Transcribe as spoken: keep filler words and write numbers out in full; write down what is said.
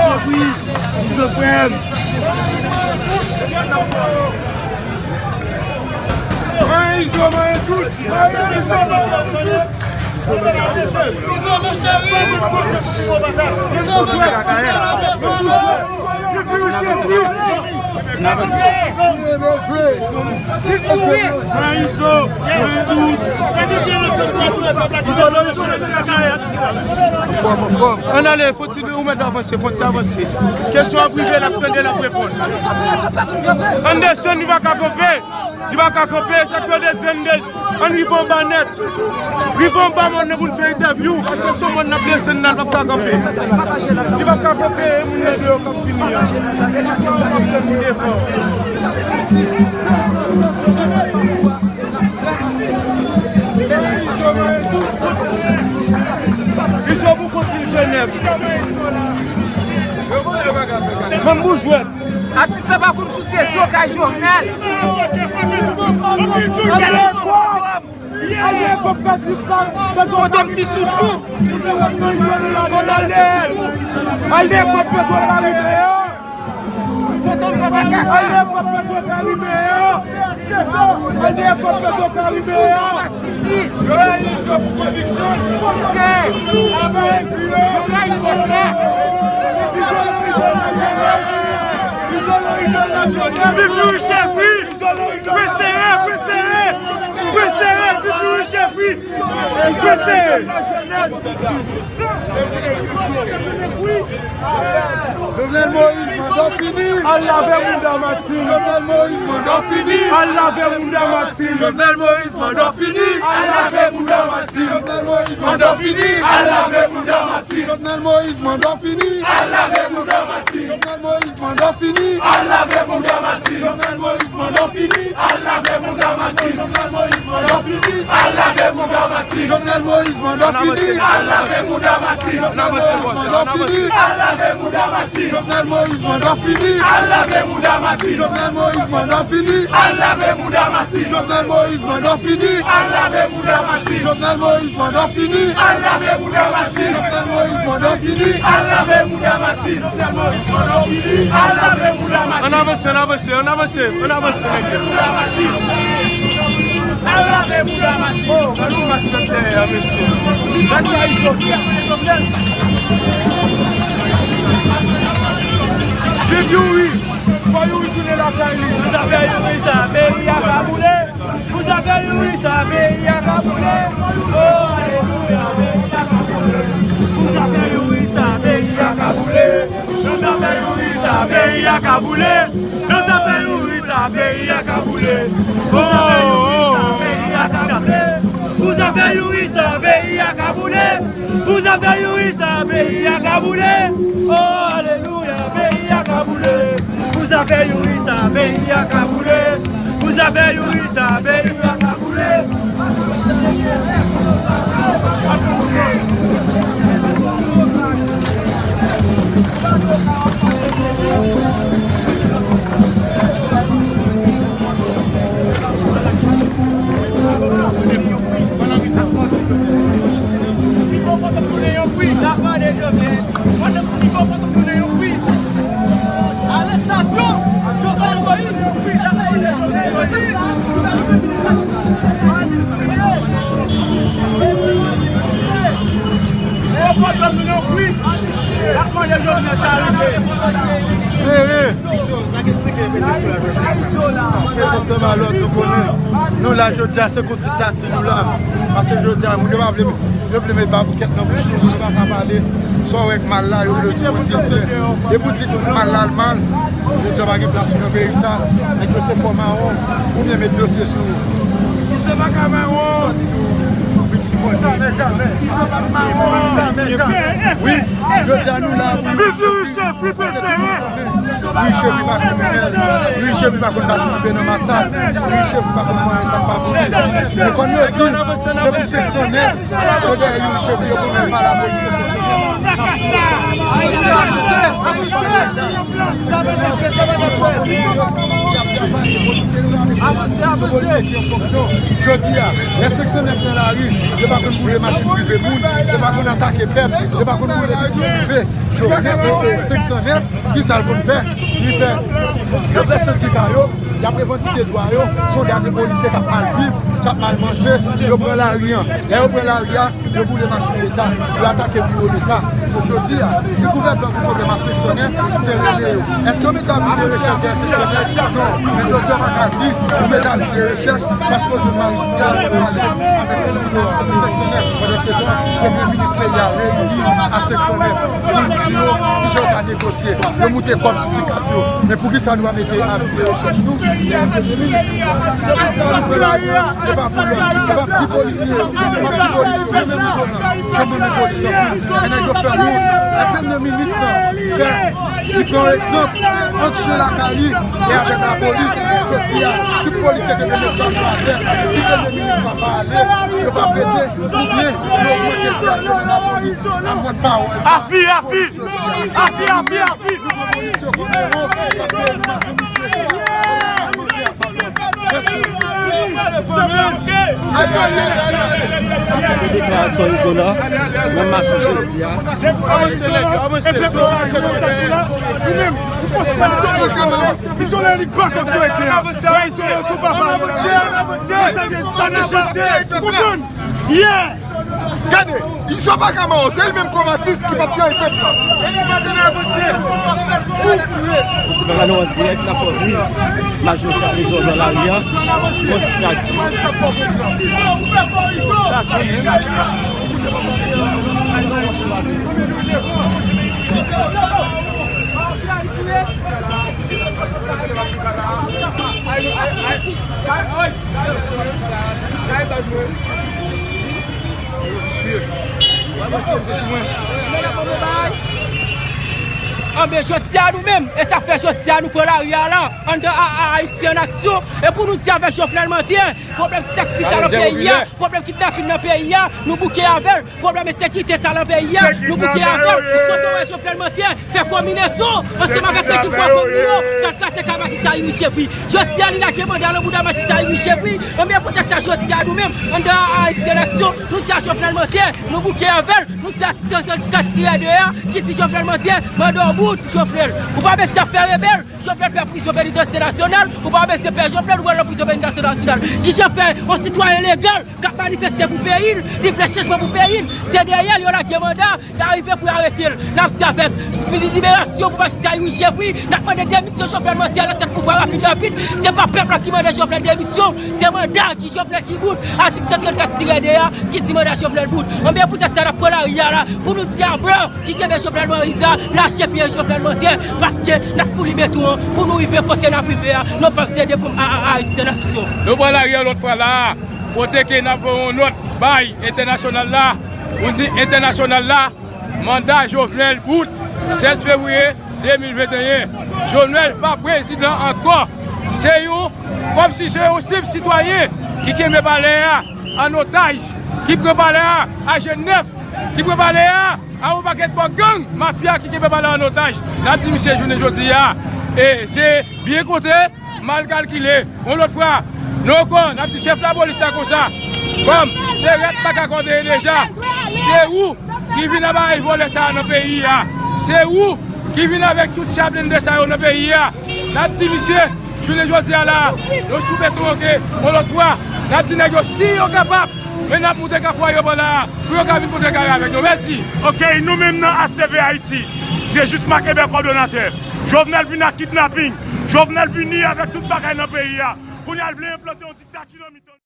Izo frè m. Mwen Izo, mwen tout. Mwen Izo, mwen tout. Izo, mon cheri. Izo, mon cheri. Anfòm, anfòm. Ann ale, fò ti ou mèt avanse, fò ti avanse. Kesyon ap rive, l ap tande, l ap reponn. Ann desann, li pa ka kanpe. Li pa ka kanpe, sa k fè desann de. Ann rive anba nèt. Rive anba mòn nan pou n fè entèvyou, paske se mòn n ap desann nan, l p ap ka kanpe. Li p ap ka kanpe, e moun nan deyò k ap vini an. Li p ap ka kanpe pou devan. Izo pou konti Jenèf. Menm pou jwèt. Atis sa pa konn souse zo kay Jovenel. Fantom ti sousou. Fantom ti sousou. Fantom papa kaka. Fantom Yo rayi Izo pou konviksyon. Yo rayi bòs la. Viv Youri chèf wi. Pwen sere, pwen sere. Pwen sere, viv Youri chèf wi. Pwen sere. Jovenel Moïse, manda w fini. Al lave mouda Martine. Jovenel Moïse, manda w fini. Al lave mouda Martine. Jovenel Moïse, manda w fini. Al lave mouda Martine. Jovenel Moïse, manda w fini. Al lave mouda Martine. Jovenel Moïse, manda w fini. Al lave mouda Martine. Jovenel Moïse, manda w fini. Al lave mouda Martine. Jovenel Moïse, manda w fini. Al lave mouda Martine. Jovenel Moïse, manda w fini. Al lave mouda Martine. Jovenel Moïse, manda w fini. Al lave mouda Martine. Jovenel Moïse, manda w fini. Al lave mouda Martine. Jovenel Moïse, manda w fini. Al lave mouda Martine. Jovenel Moïse, manda w fini. Al lave mouda Martine. Jovenel Moïse, manda w fini. Al lave mouda Martine. Jovenel Moïse, manda w fini. Al lave mouda Martine. Jovenel Moïse, manda w fini. Al lave mouda Martine. Jovenel Moïse, manda w fini. Al lave mouda Martine. Ann avanse, ann avanse, ann avanse, ann avanse, nèg yo. Al lave mouda Martine. Oh, gade yon mas nèg dèyè a, mesye. Gade sa, Izo, ki ap fè Jovenel. Viv Youri. Fò Youri tounen lakay li. Pou zafè Youri sa, peyi a ka boule. Pou zafè Youri sa, peyi a ka boule. Oh, alelouya, peyi a ka boule. Pou zafè Youri sa, peyi a ka boule. Pou zafè Youri sa, peyi a ka boule. Pou zafè Youri sa, peyi a ka boule. Oh, oh, oh. Pou zafè Youri sa, peyi a ka boule. Pou zafè Youri sa, peyi a ka boule. Oh, alelouya, peyi a ka boule. Pou zafè Youri sa, peyi a ka boule. Pou zafè Youri sa, peyi a ka boule. Arestasyon Jovenel Moïse, Jovenel Moïse. Prezans Lanmalòt, nou konnen. Nou la jodi a, se kont diktati nou la. Paske jodi a, moun yo pa vle, yo vle met baboukèt nan bouch nou, pou nou pa ka pale. Sa w wè k mal la, yo vle di w di l byen. Depi w di mal la, l mal. Jodi a, pa gen plas ou nan peyi sa. Nèg yo se fò mawon. Oubyen met dosye sou ou. Misye pa ka mawon. Sa w di tou, vin sipòte. Jamè, jamè. Misye pa mawon. Jamè, jamè. Wi, jodi a, nou la. Viv Youri Chèf, viv P C R. Youri Chèf pa konn kriminèl. Youri Chèf pa konn patisipe nan masak. Youri Chèf pa konn manyen sa k pa pou li. Men kòm yo di l, se pou sèt san nèf, yo dèyè Youri Chèf, yo konn pa lapolis, se sèt san nèf. Avanse, avanse, avanse. Sa va nan fèt, sa va nan fèt. Avanse, avanse. Jodi a, lè senk san nèf nan lari, yo pa konn boule machin prive moun, yo pa konn atake pèp, yo pa konn boule biznis prive. Jodi a, senk san nèf, ki sa l konn fè? Li fè, yo fè sendika yo, y ap revandike dwa yo, se yon dènye polisye k ap mal viv, k ap mal manje, yo pran lari a. Lè yo pran lari a, yo boule machin Leta, yo atake biwo Leta. So, jodi a, si gouvènman gen pwoblèm ak senk san nèf, se rele yo. Èske yo mete avi de rechèch dèyè senk san nèf? Non. Men jodi a, pa ka di, yo mete avi de rechèch, paske yo jwenn majistra, yo pale avèk moun yo, senk san nèf. Pandan se tan, premye minis peyi a reyini a senk san nèf pou l di yo kijan yo ka negosye. Yo moute kòb sou ti kat yo. Men poukisa nou pa mete avi de rechèch nou? Se pou sa nou pran lari a. E pa pou lòt. E pa ti polisye. E pa ti polisye. Mwen menm, Jovenel, janm renmen polis anpil. Men nèg yo fè wont. Lè premye minis lan fè, li pran yon egzanp ant chen lakay li e avèk lapolis. Jodi a, tout polisye te dwe met zam yo atè. Si premye minis la pa ale, yo pa prete, oubyen yo ogmante grad yo nan lapolis. Apre pawòl sa, afi, afi! Afi, afi, afi! Se deklarasyon Izolan nan mache jodi a. Izolan li pa konn sou ekran. Izolan sou papa. Sa gen sa nan pase. Ou konprann? Yeah! Gade, Izo pa ka mò, se li menm kòm atis ki p ap trayi pèp la. Fou pou ye. Ti bagay nou an dirèk nan Fòkwi. Majorite Izo nan lari a. Kontinye di. Anben, jodi a nou menm, e sa k fè jodi a nou pran lari a la, anndan A A Ayiti an aksyon, e pou nou di avèk Jovenel Mantè, pwoblèm ti sakrifis la nan peyi a, pwoblèm kidnapin nan peyi a, nou bouke avè l. Pwoblèm ensekirite sa nan peyi a, nou bouke avè l. Kote w wè Jovenel Mantè fè konbinezon ansanm avèk rejim pwovèn nou yo, k al krase kay majistra Youri Chevry. Jodi a, li lage manda nan bouda majistra Youri Chevry. Anben, poutèt sa, jodi a, nou menm, anndan A A Ayiti an aksyon, nou di a Jovenel Mantè, nou bouke avè l, nou di a ti kat tirè de a, ki di Jovenel Mantè, manda w bout, Jovenel. Ou pa bezwen ap fè rebèl, Jovenel fè prizon penitansye nasyonal, ou pa bezwen pè Jovenel, ou al nan prizon penitansye nasyonal. Kijan fè yon sitwayen legal k ap manifeste pou peyi l, li vle chanjman pou peyi l, se dèyè l yo lage manda, y arive pou y arete l. N ap di avèk liberasyon pou majistra Youri Chevry, n ap mande demisyon Jovenel Mantè nan tèt pouvwa rapid rapid. Se pa pèp la ki mande Jovenel demisyon, se manda ki Jovenel ki bout, atik san trannkat tirè de a, ki di manda Jovenel bout. Anben, poutèt sa, n ap pran lari a la, pou nou di a blan, ki kenbe Jovenel Moïse la, lache pye Jovenel Mantè, paske n ap foule beton an pou nou rive kote n ap rive a, nou p ap sede pou A A Ayiti an aksyon. Nou pran lari a lòt fwa la, kote ke n ap voye yon nòt bay entènasyonal la, pou n di entènasyonal la, manda Jovenel bout, sèt fevriye de mil venteyen. Jovenel pa prezidan ankò. Se yon, kòmsi se yon senp sitwayen ki kenbe palè a an otaj, ki pran palè a a je nèf, ki pran palè a a yon pakèt kò gang, mafya ki kenbe palè a an otaj. N ap di misye jounen jodi a, e se byen konte, mal kalkile. Yon lòt fwa, nou ankò, n ap di chèf lapolis la konsa, kòm se rèt pa ka kòdeye deja, se ou ki vin ak bagay vòlè sa a nan peyi a, se ou ki vin avèk tout cha blende sa yo nan peyi a. N ap di misye, jounen jodi a la, nou sou beton an ke yon lòt fwa, n ap di nèg yo, si yo kapab, men n ap moute kafou a yo pa la, pou yo ka vin kontre kare avèk nou. Mèsi. Ok, nou menm nan A C V Ayiti, se jis Marc Eber kòdonatè. Jovenel vini ak kidnaping. Jovenel vini avèk tout bagay nan peyi a. Kounye a, l vle enplante yon diktati nan mitan.